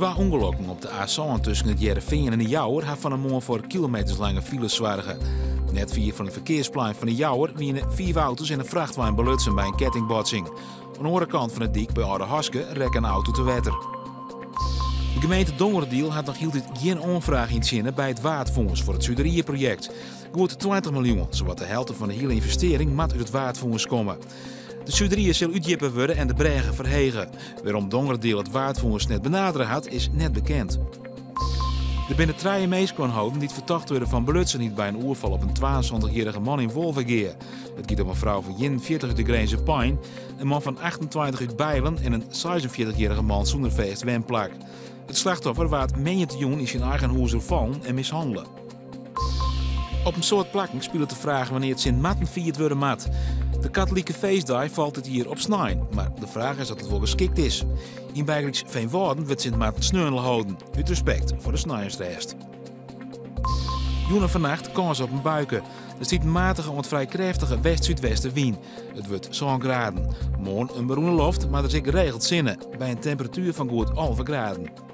Twa ûngelokken op de A7 tusken It Hearrenfean en De Jouwer ha fan 'e moarn foar kilometerslange files soarge. Net fier fan it ferkearsplein fan De Jouwer wiene fiif auto's en in frachtwein belutsen by in kettingbotsing. Oan de oare kant fan de dyk by Aldehaske rekke in auto te wetter. De gemeente Dongeradiel hat noch hieltyd gjin oanfraach yntsjinne by it Waadfûns foar it Suderieprojekt. Goed 20 miljoen, sawat de helte fan de hiele ynvestearring, moat út it Waadfûns komme. De Suderie sil útdjippe wurde en de brêge ferhege. Wêrom Dongeradiel it Waadfûns net benadere hat, is net bekend. Der binne trije minsken oanholden dy't fertocht wurde fan belutsenheid by in oerfal op in 72-jierrige man yn Wolvegea. It giet om in frou fan 41 út de Grinzer Pein, in man fan 28 út Beilen en in 46-jierrige man sûnder fêst wenplak. It slachtoffer waard moandeitejûn yn syn eigen hûs oerfallen en mishannele. Op in soad plakken spilet de fraach wannear't Sint Marten fierd wurde moat. De katolike feestdei falt dit jier op snein, mar de fraach is oft it wol geskikt is. Yn bygelyks Veenwâlden wurdt Sint Marten sneon holden, út respekt foar de sneinsrêst. Jûn en fannacht kâns op in buike. Der stiet in matige oant frij krêftige west-súdwestewyn. It wurdt sân graden. Moarn in berûne loft, mar der is ek geregeld sinne, by in temperatuer fan goed 11 graden.